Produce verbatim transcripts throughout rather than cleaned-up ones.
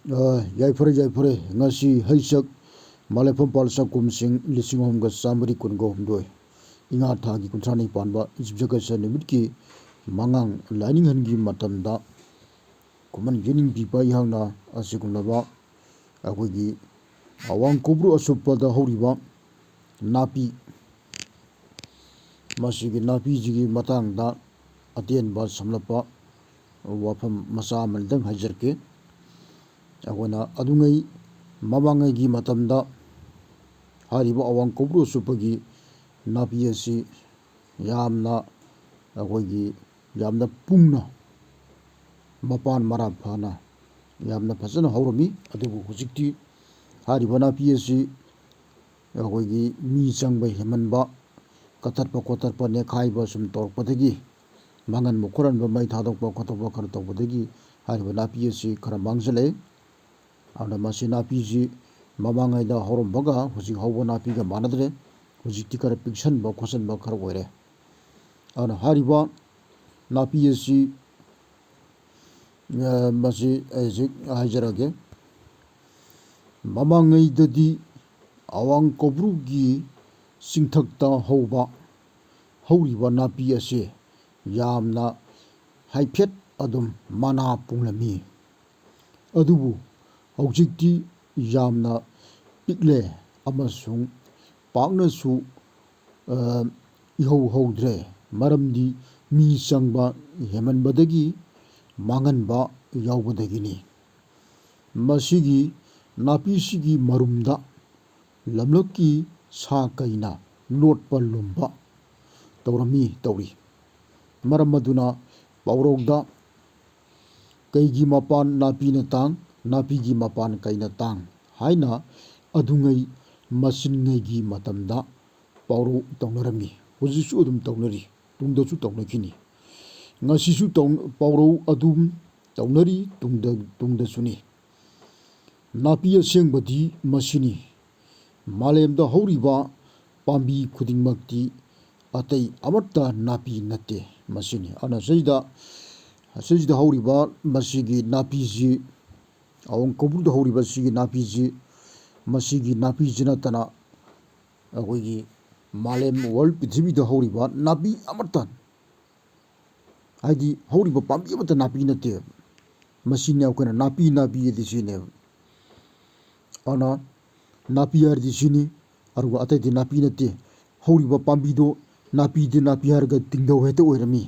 ꯑ, ꯌꯥꯏꯐꯔꯦ, ꯌꯥꯏꯐꯔꯦ꯫ ꯉꯁꯤ ꯍꯩꯁꯛ ꯃꯥꯂꯦꯐꯝ ꯄꯥꯜ ꯆꯥꯛꯀꯨꯝꯁꯤꯡ ꯂꯤꯁꯤꯡ ꯑꯍꯨꯝꯒ ꯆꯥꯃꯔꯤ ꯀꯨꯟꯒ ꯍꯨꯝꯗꯣꯏ, ꯏꯉꯥ ꯊꯥꯒꯤ ꯀꯨꯟꯊ꯭ꯔꯥꯅꯤ ꯄꯥꯟꯕ ꯌꯨꯝꯁꯀꯩꯁ ꯅꯨꯃꯤꯠꯀꯤ ꯃꯉꯥꯡ ꯂꯥꯏꯅꯤꯡꯍꯟꯒꯤ ꯃꯇꯝꯗ ꯈꯨꯃꯟ ꯌꯦꯅꯤꯡꯕꯤꯕ ꯑꯩꯍꯥꯛꯅ ꯑꯁꯤꯒꯨꯝꯂꯕ ꯑꯩꯈꯣꯏꯒꯤ ꯑꯋꯥꯡ ꯀꯧꯕ꯭ꯔꯨ ꯑꯆꯨꯞꯄꯗ ꯍꯧꯔꯤꯕ ꯅꯥꯄꯤ, ꯃꯁꯤꯒꯤ ꯅꯥꯄꯤꯁꯤꯒꯤ ꯃꯇꯥꯡꯗ ꯑꯇꯦꯟꯕ ꯁꯝꯂꯞꯄ ꯋꯥꯐꯝ ꯃꯆꯥ ꯑꯃꯅꯤꯗꯪ ꯍꯥꯏꯖꯔꯛꯀꯦ꯫ ꯑꯩꯈꯣꯏꯅ ꯑꯗꯨꯉꯩ ꯃꯃꯥꯡꯉꯩꯒꯤ ꯃꯇꯝꯗ ꯍꯥꯏꯔꯤꯕ ꯑꯋꯥꯡ ꯀꯧꯕ꯭ꯔꯨ ꯑꯆꯨꯞꯄꯒꯤ ꯅꯥꯄꯤ ꯑꯁꯤ ꯌꯥꯝꯅ ꯑꯩꯈꯣꯏꯒꯤ ꯌꯥꯝꯅ ꯄꯨꯡꯅ ꯃꯄꯥꯟ ꯃꯔꯥ ꯐꯅ ꯌꯥꯝꯅ ꯐꯖꯅ ꯍꯧꯔꯝꯃꯤ꯫ ꯑꯗꯨꯕꯨ ꯍꯧꯖꯤꯛꯇꯤ ꯍꯥꯏꯔꯤꯕ ꯅꯥꯄꯤ ꯑꯁꯤ ꯑꯩꯈꯣꯏꯒꯤ ꯃꯤ ꯆꯪꯕ ꯍꯦꯟꯃꯟꯕ, ꯀꯠꯊꯠꯄ ꯈꯣꯠꯇꯠꯄ, ꯅꯦꯠꯈꯥꯏꯕ ꯁꯨꯝ ꯇꯧꯔꯛꯄꯗꯒꯤ, ꯃꯥꯡꯍꯟꯕ ꯈꯣꯠꯍꯟꯕ, ꯃꯩ ꯊꯥꯗꯣꯛꯄ ꯈꯣꯠꯇꯣꯛꯄ ꯈꯔ ꯇꯧꯕꯗꯒꯤ ꯍꯥꯏꯔꯤꯕ ꯅꯥꯄꯤ ꯑꯁꯤ ꯈꯔ ꯃꯥꯡꯁꯤꯜꯂꯛꯑꯦ꯫ ꯑꯗꯨꯅ ꯃꯁꯤ ꯅꯥꯄꯤꯁꯤ ꯃꯃꯥꯡꯉꯩꯗ ꯍꯧꯔꯝꯕꯒ ꯍꯧꯖꯤꯛ ꯍꯧꯕ ꯅꯥꯄꯤꯒ ꯃꯥꯟꯅꯗ꯭ꯔꯦ꯫ ꯍꯧꯖꯤꯛꯇꯤ ꯈꯔ ꯄꯤꯛꯁꯟꯕ ꯈꯣꯠꯆꯟꯕ ꯈꯔ ꯑꯣꯏꯔꯦ꯫ ꯑꯗꯨꯅ ꯍꯥꯏꯔꯤꯕ ꯅꯥꯄꯤ ꯑꯁꯤ, ꯑ, ꯃꯁꯤ ꯑꯩ ꯍꯧꯖꯤꯛ ꯍꯥꯏꯖꯔꯒꯦ꯫ ꯃꯃꯥꯡꯉꯩꯗꯗꯤ ꯑꯋꯥꯡ ꯀꯧꯕ꯭ꯔꯨꯒꯤ ꯆꯤꯡꯊꯛꯇ ꯍꯧꯕ, ꯍꯧꯔꯤꯕ ꯅꯥꯄꯤ ꯑꯁꯤ ꯌꯥꯝꯅ ꯍꯥꯏꯐꯦꯠ ꯑꯗꯨꯝ ꯃꯅꯥ ꯄꯨꯡꯂꯝꯃꯤ꯫ ꯑꯗꯨꯕꯨ ꯍꯧꯖꯤꯛꯇꯤ ꯌꯥꯝꯅ ꯄꯤꯛꯂꯦ ꯑꯃꯁꯨꯡ ꯄꯥꯛꯅꯁꯨ, ꯑ, ꯏꯍꯧ ꯍꯧꯗ꯭ꯔꯦ꯫ ꯃꯔꯝꯗꯤ ꯃꯤ ꯆꯪꯕ ꯍꯦꯟꯃꯟꯕꯗꯒꯤ ꯃꯥꯡꯍꯟꯕ ꯌꯥꯎꯕꯗꯒꯤꯅꯤ꯫ ꯃꯁꯤꯒꯤ ꯅꯥꯄꯤꯁꯤꯒꯤ ꯃꯔꯨꯝꯗ ꯂꯝꯂꯛꯀꯤ ꯁꯥ ꯀꯩꯅ ꯂꯣꯠꯄ ꯂꯨꯝꯕ ꯇꯧꯔꯝꯃꯤ, ꯇꯧꯔꯤ꯫ ꯃꯔꯝ ꯑꯗꯨꯅ ꯄꯥꯎꯔꯧꯗ "ꯀꯩꯒꯤ ꯃꯄꯥꯟ ꯅꯥꯄꯤꯅ ꯇꯥꯡ, ꯅꯥꯄꯤꯒꯤ ꯃꯄꯥꯟ ꯀꯩꯅ ꯇꯥꯡ" ꯍꯥꯏꯅ ꯑꯗꯨꯉꯩ ꯃꯆꯤꯟꯉꯩꯒꯤ ꯃꯇꯝꯗ ꯄꯥꯎꯔꯧ ꯇꯧꯅꯔꯝꯃꯤ꯫ ꯍꯧꯖꯤꯛꯁꯨ ꯑꯗꯨꯝ ꯇꯧꯅꯔꯤ, ꯇꯨꯡꯗꯁꯨ ꯇꯧꯅꯈꯤꯅꯤ꯫ ꯉꯁꯤꯁꯨ ꯇꯧ-, ꯄꯥꯎꯔꯧ ꯑꯗꯨꯝ ꯇꯧꯅꯔꯤ, ꯇꯨꯡꯗ, ꯇꯨꯡꯗꯁꯨꯅꯤ꯫ ꯅꯥꯄꯤ ꯑꯁꯦꯡꯕꯗꯤ ꯃꯁꯤꯅꯤ꯫ ꯃꯥꯂꯦꯝꯗ ꯍꯧꯔꯤꯕ ꯄꯥꯝꯕꯤ ꯈꯨꯗꯤꯡꯃꯛꯇꯤ ꯑꯇꯩ ꯑꯃꯠꯇ ꯅꯥꯄꯤ ꯅꯠꯇꯦ, ꯃꯁꯤꯅꯤ꯫ ꯑꯗꯨꯅ ꯁꯤꯗ, ꯁꯤꯗ ꯍꯧꯔꯤꯕ ꯃꯁꯤꯒꯤ ꯅꯥꯄꯤꯁꯤ ꯑꯋꯥꯡ ꯀꯧꯕ꯭ꯔꯨꯗ ꯍꯧꯔꯤꯕ ꯁꯤꯒꯤ ꯅꯥꯄꯤꯁꯤ, ꯃꯁꯤꯒꯤ ꯅꯥꯄꯤꯁꯤ ꯅꯠꯇꯅ ꯑꯩꯈꯣꯏꯒꯤ ꯃꯥꯂꯦꯝ, ꯋꯥꯔꯜ ꯄ꯭ꯔꯤꯊꯤꯕꯤꯗ ꯍꯧꯔꯤꯕ ꯅꯥꯄꯤ ꯑꯃꯠꯇ, ꯍꯥꯏꯗꯤ ꯍꯧꯔꯤꯕ ꯄꯥꯝꯕꯤ ꯑꯃꯠꯇ ꯅꯥꯄꯤ ꯅꯠꯇꯦꯕ꯫ ꯃꯁꯤꯅꯦ ꯑꯩꯈꯣꯏꯅ ꯅꯥꯄꯤ, ꯅꯥꯄꯤ ꯍꯥꯏꯗꯤ ꯁꯤꯅꯦꯕ꯫ ꯑꯗꯨꯅ ꯅꯥꯄꯤ ꯍꯥꯏꯔꯗꯤ ꯁꯤꯅꯤ, ꯑꯗꯨꯒ ꯑꯇꯩꯗꯤ ꯅꯥꯄꯤ ꯅꯠꯇꯦ꯫ ꯍꯧꯔꯤꯕ ꯄꯥꯝꯕꯤꯗꯣ ꯅꯥꯄꯤꯗꯤ ꯅꯥꯄꯤ ꯍꯥꯏꯔꯒ ꯇꯤꯡꯗꯧ ꯍꯦꯛꯇ ꯑꯣꯏꯔꯝꯃꯤ,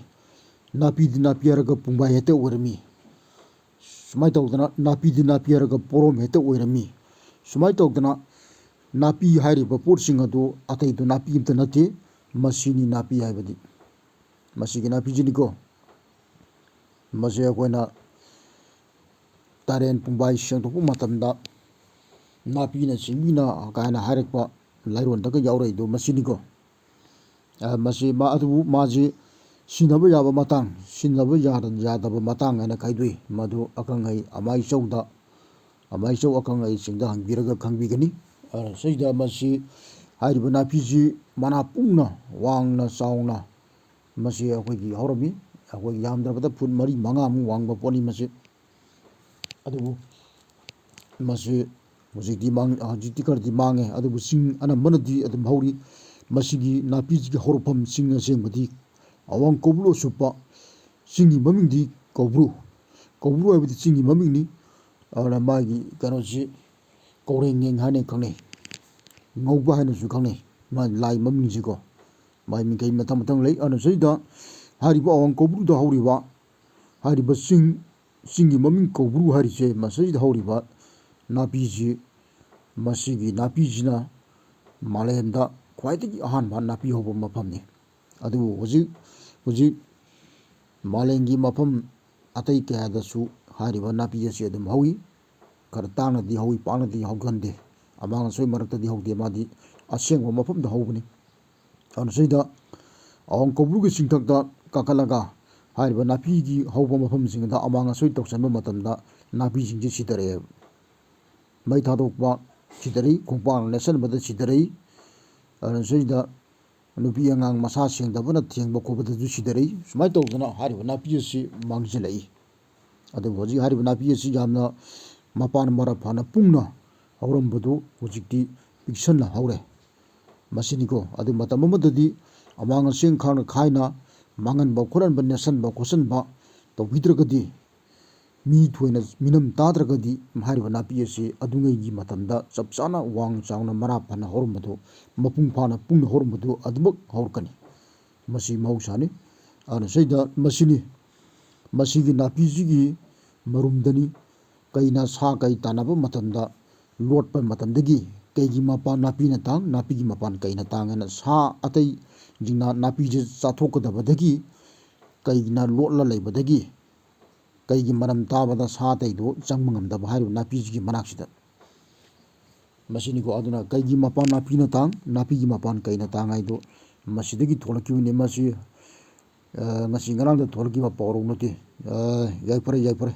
ꯅꯥꯄꯤꯗꯤ ꯅꯥꯄꯤ ꯍꯥꯏꯔꯒ ꯄꯨꯡꯕꯥꯏ ꯍꯦꯛꯇ ꯑꯣꯏꯔꯝꯃꯤ꯫ ꯁꯨꯃꯥꯏꯅ ꯇꯧꯗꯅ ꯅꯥꯄꯤꯗꯤ ꯅꯥꯄꯤ ꯍꯥꯏꯔꯒ ꯄꯣꯔꯣꯝ ꯍꯦꯛꯇ ꯑꯣꯏꯔꯝꯃꯤ꯫ ꯁꯨꯃꯥꯏꯅ ꯇꯧꯗꯅ ꯅꯥꯄꯤ ꯍꯥꯏꯔꯤꯕ ꯄꯣꯠꯁꯤꯡ ꯑꯗꯨ ꯑꯇꯩꯗꯨ ꯅꯥꯄꯤ ꯑꯝꯇ ꯅꯠꯇꯦ, ꯃꯁꯤꯅꯤ ꯅꯥꯄꯤ ꯍꯥꯏꯕꯗꯤ꯫ ꯃꯁꯤꯒꯤ ꯅꯥꯄꯤꯁꯤꯅꯤꯀꯣ꯫ ꯃꯁꯤ ꯑꯩꯈꯣꯏꯅ ꯇꯔꯦꯟ ꯄꯨꯡꯕꯥꯏ ꯁꯦꯡꯗꯣꯛꯄ ꯃꯇꯝꯗ ꯅꯥꯄꯤꯅ ꯁꯤꯡꯕꯤꯅ ꯀꯥꯏꯅ ꯍꯥꯏꯔꯛꯄ ꯂꯥꯏꯔꯣꯟꯗꯒ ꯌꯥꯎꯔꯛꯏꯗꯣ ꯃꯁꯤꯅꯤꯀꯣ꯫ ꯑ, ꯃꯁꯤ ꯃꯥ-, ꯑꯗꯨꯕꯨ ꯃꯥꯁꯤ ꯁꯤꯖꯤꯟꯅꯕ ꯌꯥꯕ ꯃꯇꯥꯡ, ꯁꯤꯖꯤꯟꯅꯕ ꯌꯥꯗ-, ꯌꯥꯗꯕ ꯃꯇꯥꯡ ꯍꯥꯏꯅ ꯈꯥꯏꯗꯣꯛꯏ꯫ ꯃꯗꯨ ꯑꯈꯪ ꯑꯍꯩ ꯑꯃꯥꯏꯆꯧꯗ, ꯑꯃꯥꯏꯆꯧ ꯑꯈꯪ ꯑꯍꯩꯁꯤꯡꯗ ꯍꯪꯕꯤꯔꯒ ꯈꯪꯕꯤꯒꯅꯤ꯫ ꯑ, ꯁꯤꯗ ꯃꯁꯤ ꯍꯥꯏꯔꯤꯕ ꯅꯥꯄꯤꯁꯤ ꯃꯅꯥ ꯄꯨꯡꯅ ꯋꯥꯡꯅ ꯆꯥꯎꯅ ꯃꯁꯤ ꯑꯩꯈꯣꯏꯒꯤ ꯍꯧꯔꯝꯃꯤ꯫ ꯑꯩꯈꯣꯏ ꯌꯥꯝꯗ꯭ꯔꯕꯗ ꯐꯨꯠ ꯃꯔꯤ ꯃꯉꯥꯃꯨꯛ ꯋꯥꯡꯕ ꯄꯣꯠꯅꯤ ꯃꯁꯤ꯫ ꯑꯗꯨꯕꯨ ꯃꯁꯤ ꯍꯧꯖꯤꯛꯇꯤ ꯃꯥꯡ-, ꯍꯧꯖꯤꯛꯇꯤ ꯈꯔꯗꯤ ꯃꯥꯡꯉꯦ, ꯑꯗꯨꯕꯨ ꯆꯤꯡ ꯑꯅꯝꯕꯅꯗꯤ ꯑꯗꯨꯝ ꯍꯧꯔꯤ꯫ ꯃꯁꯤꯒꯤ ꯅꯥꯄꯤꯁꯤꯒꯤ ꯍꯧꯔꯛꯐꯝ ꯆꯤꯡ ꯑꯁꯦꯡꯕꯗꯤ ꯑꯋꯥꯡ ꯀꯧꯕ꯭ꯔꯨ ꯑꯁꯨꯞꯄ, ꯆꯤꯡꯒꯤ ꯃꯃꯤꯡꯗꯤ ꯀꯧꯕ꯭ꯔꯨ, ꯀꯧꯕ꯭ꯔꯨ ꯍꯥꯏꯕꯗꯤ ꯆꯤꯡꯒꯤ ꯃꯃꯤꯡꯅꯤ꯫ ꯑꯗꯨꯅ ꯃꯥꯒꯤ ꯀꯩꯅꯣꯁꯤ ꯀꯧꯔꯦꯡꯉꯦꯡ ꯍꯥꯏꯅ ꯈꯪꯅꯩ, ꯉꯧꯕ ꯍꯥꯏꯅꯁꯨ ꯈꯪꯅꯩ꯫ ꯃꯥꯒꯤ ꯂꯥꯏ ꯃꯃꯤꯡꯁꯤꯀꯣ, ꯃꯥꯒꯤ ꯃꯤꯡꯈꯩ ꯃꯊꯪ ꯃꯊꯪ ꯂꯩ꯫ ꯑꯗꯨꯅ ꯁꯤꯗ ꯍꯥꯏꯔꯤꯕ ꯑꯋꯥꯡ ꯀꯧꯕ꯭ꯔꯨꯗ ꯍꯧꯔꯤꯕ, ꯍꯥꯏꯔꯤꯕ ꯆꯤꯡ, ꯆꯤꯡꯒꯤ ꯃꯃꯤꯡ ꯀꯧꯕ꯭ꯔꯨ ꯍꯥꯏꯔꯤꯁꯦ, ꯃꯁꯤꯗ ꯍꯧꯔꯤꯕ ꯅꯥꯄꯤꯁꯤ, ꯃꯁꯤꯒꯤ ꯅꯥꯄꯤꯁꯤꯅ ꯃꯥꯂꯦꯝꯗ ꯈ꯭ꯋꯥꯏꯗꯒꯤ ꯑꯍꯥꯟꯕ ꯅꯥꯄꯤ ꯍꯧꯕ ꯃꯐꯝꯅꯤ꯫ ꯑꯗꯨꯕꯨ ꯍꯧꯖꯤꯛ, ꯍꯧꯖꯤꯛ ꯃꯥꯂꯦꯝꯒꯤ ꯃꯐꯝ ꯑꯇꯩ ꯀꯌꯥꯗꯁꯨ ꯍꯥꯏꯔꯤꯕ ꯅꯥꯄꯤ ꯑꯁꯤ ꯑꯗꯨꯝ ꯍꯧꯏ꯫ ꯈꯔ ꯇꯥꯡꯅꯗꯤ ꯍꯧꯏ, ꯄꯥꯛꯅꯗꯤ ꯍꯧꯒꯟꯗꯦ꯫ ꯑꯃꯥꯡ ꯑꯁꯣꯏ ꯃꯔꯛꯇꯗꯤ ꯍꯧꯗꯦ, ꯃꯥꯗꯤ ꯑꯁꯦꯡꯕ ꯃꯐꯝꯗ ꯍꯧꯕꯅꯤ꯫ ꯑꯗꯨꯅ ꯁꯤꯗ ꯑꯋꯥꯡ ꯀꯧꯕ꯭ꯔꯨꯒꯤ ꯆꯤꯡꯊꯛꯇ ꯀꯥꯈꯠꯂꯒ ꯍꯥꯏꯔꯤꯕ ꯅꯥꯄꯤꯒꯤ ꯍꯧꯕ ꯃꯐꯝꯁꯤꯡꯗ ꯑꯃꯥꯡ ꯑꯁꯣꯏ ꯇꯧꯁꯟꯕ ꯃꯇꯝꯗ ꯅꯥꯄꯤꯁꯤꯡꯁꯤ ꯁꯤꯊꯔꯛꯑꯦꯕ꯫ ꯃꯩ ꯊꯥꯗꯣꯛꯄ ꯁꯤꯊꯔꯛꯏ, ꯈꯣꯡꯄꯥꯛꯅ ꯅꯦꯠꯁꯟꯕꯗ ꯁꯤꯊꯔꯛꯏ꯫ ꯑꯗꯨꯅ ꯁꯤꯗ ꯅꯨꯄꯤ ꯑꯉꯥꯡ ꯃꯁꯥ ꯁꯦꯡꯗꯕꯅ ꯊꯦꯡꯕ ꯈꯣꯠꯄꯗꯁꯨ ꯁꯤꯊꯔꯛꯏ꯫ ꯁꯨꯃꯥꯏꯅ ꯇꯧꯗꯅ ꯍꯥꯏꯔꯤꯕ ꯅꯥꯄꯤ ꯑꯁꯤ ꯃꯥꯡꯁꯤꯜꯂꯛꯏ꯫ ꯑꯗꯨꯕꯨ ꯍꯧꯖꯤꯛ ꯍꯥꯏꯔꯤꯕ ꯅꯥꯄꯤ ꯑꯁꯤ ꯌꯥꯝꯅ ꯃꯄꯥꯟ ꯃꯔꯥ ꯐꯥꯅ ꯄꯨꯡꯅ ꯍꯧꯔꯝꯕꯗꯨ ꯍꯧꯖꯤꯛꯇꯤ ꯄꯤꯛꯁꯟꯅ ꯍꯧꯔꯦ꯫ ꯃꯁꯤꯅꯤꯀꯣ, ꯑꯗꯨ ꯃꯇꯝ ꯑꯃꯗꯗꯤ ꯑꯃꯥꯡ ꯑꯁꯦꯡ ꯈꯥꯡꯅ ꯈꯥꯏꯅ ꯃꯥꯡꯍꯟꯕ ꯈꯣꯠꯍꯟꯕ, ꯅꯦꯠꯁꯟꯕ ꯈꯣꯠꯆꯟꯕ ꯇꯧꯕꯤꯗ꯭ꯔꯒꯗꯤ, ꯃꯤ ꯊꯣꯏꯅ ꯃꯤꯅꯝ ꯇꯥꯗ꯭ꯔꯒꯗꯤ ꯍꯥꯏꯔꯤꯕ ꯅꯥꯄꯤ ꯑꯁꯤ ꯑꯗꯨꯉꯩꯒꯤ ꯃꯇꯝꯗ ꯆꯞ ꯆꯥꯅ ꯋꯥꯡ ꯆꯥꯎꯅ ꯃꯔꯥ ꯐꯅ ꯍꯧꯔꯝꯕꯗꯨ ꯃꯄꯨꯡ ꯐꯥꯅ ꯄꯨꯡꯅ ꯍꯧꯔꯝꯕꯗꯨ ꯑꯗꯨꯃꯛ ꯍꯧꯔꯛꯀꯅꯤ꯫ ꯃꯁꯤ ꯃꯍꯧꯁꯥꯅꯤ꯫ ꯑꯗꯨꯅ ꯁꯤꯗ ꯃꯁꯤꯅꯤ, ꯃꯁꯤꯒꯤ ꯅꯥꯄꯤꯁꯤꯒꯤ ꯃꯔꯨꯝꯗꯅꯤ ꯀꯩꯅ ꯁꯥ ꯀꯩ ꯇꯥꯟꯅꯕ ꯃꯇꯝꯗ ꯂꯣꯠꯄ ꯃꯇꯝꯗꯒꯤ ꯀꯩꯒꯤ ꯃꯄꯥꯟ ꯅꯥꯄꯤꯅ ꯇꯥꯡ, ꯅꯥꯄꯤꯒꯤ ꯃꯄꯥꯟ ꯀꯩꯅ ꯇꯥꯡ ꯍꯥꯏꯅ ꯁꯥ ꯑꯇꯩꯁꯤꯡꯅ ꯅꯥꯄꯤꯁꯦ ꯆꯥꯊꯣꯛꯀꯗꯕꯗꯒꯤ ꯀꯩꯒꯤꯅ ꯂꯣꯠꯂ ꯂꯩꯕꯗꯒꯤ ꯀꯩꯒꯤ ꯃꯔꯝ ꯇꯥꯕꯗ ꯁꯥ ꯑꯇꯩꯗꯨ ꯆꯪꯕ ꯉꯝꯗꯕ ꯍꯥꯏꯔꯤꯕ ꯅꯥꯄꯤꯁꯤꯒꯤ ꯃꯅꯥꯛꯁꯤꯗ꯫ ꯃꯁꯤꯅꯤꯀꯣ, ꯑꯗꯨꯅ ꯀꯩꯒꯤ ꯃꯄꯥꯟ ꯅꯥꯄꯤꯅ ꯇꯥꯡ, ꯅꯥꯄꯤꯒꯤ ꯃꯄꯥꯟ ꯀꯩꯅ ꯇꯥꯡ ꯍꯥꯏꯗꯣ ꯃꯁꯤꯗꯒꯤ ꯊꯣꯛꯂꯛꯈꯤꯕꯅꯤ꯫ ꯃꯁꯤ, ꯑ, ꯉꯁꯤ ꯉꯔꯥꯡꯗ ꯊꯣꯛꯂꯛꯈꯤꯕ ꯄꯥꯎꯔꯧ ꯅꯠꯇꯦ꯫ ꯑ, ꯌꯥꯏꯐꯔꯦ, ꯌꯥꯏꯐꯔꯦ꯫